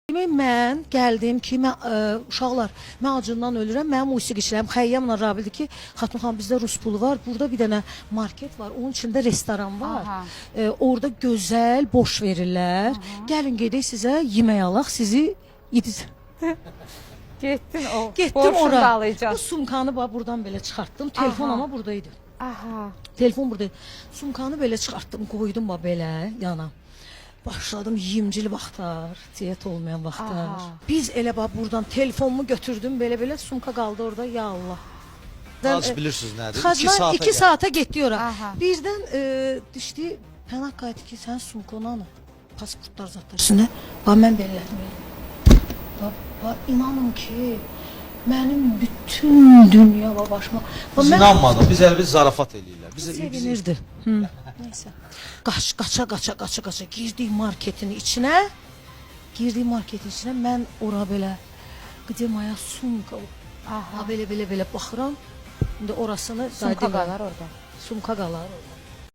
Demək mən gəldim ki, mən uşaqlar, mən acından ölürəm, mənim musiqiçilərim Xəyyamla Rabildir ki, Xatun xanım bizdə rus pulu var, burada bir dənə market var, onun içində restoran var. Aha. Orada gözəl boş verirlər. Gəlin gedək sizə yemək alaq, sizi yediz. Getdin o Getdim borşun ora. dalıca. Bu sumkanı bax buradan belə çıxartdım. Telefon Aha. amma buradaydı. Aha. Telefon buradaydı. Sumkanı belə çıxartdım, qoydum bax belə yana. Başladım yiyimcil vaxtlar, diyet olmayan vaxtlar. Aha. Biz elə bax buradan telefonumu götürdüm belə-belə, sumka qaldı orada ya Allah. Xac bilirsiniz nədir? Xac 2 saata 2 saata getdi ora. Aha. Birdən düşdü, Pənah qayıtdı ki, sən sumkonanı, pasportlar zətlər üstünə. Bax mən belə elədim. Bax, bax, inanın ki, mənim bütün dünya bax başıma. Bax, Biz mən inanmadıq. Biz elə bir zarafat eləyirlər. Bizə bizi sevinirdi. Hı. Neyse. Qaç, qaça, qaça, qaça, qaça girdik marketin içinə. Girdik marketin içinə. Mən ora belə где моя sumka? Aha. Ha belə belə belə baxıram. İndi orasını Sumka day demirəm. qalar orada. Sumka qalar orada.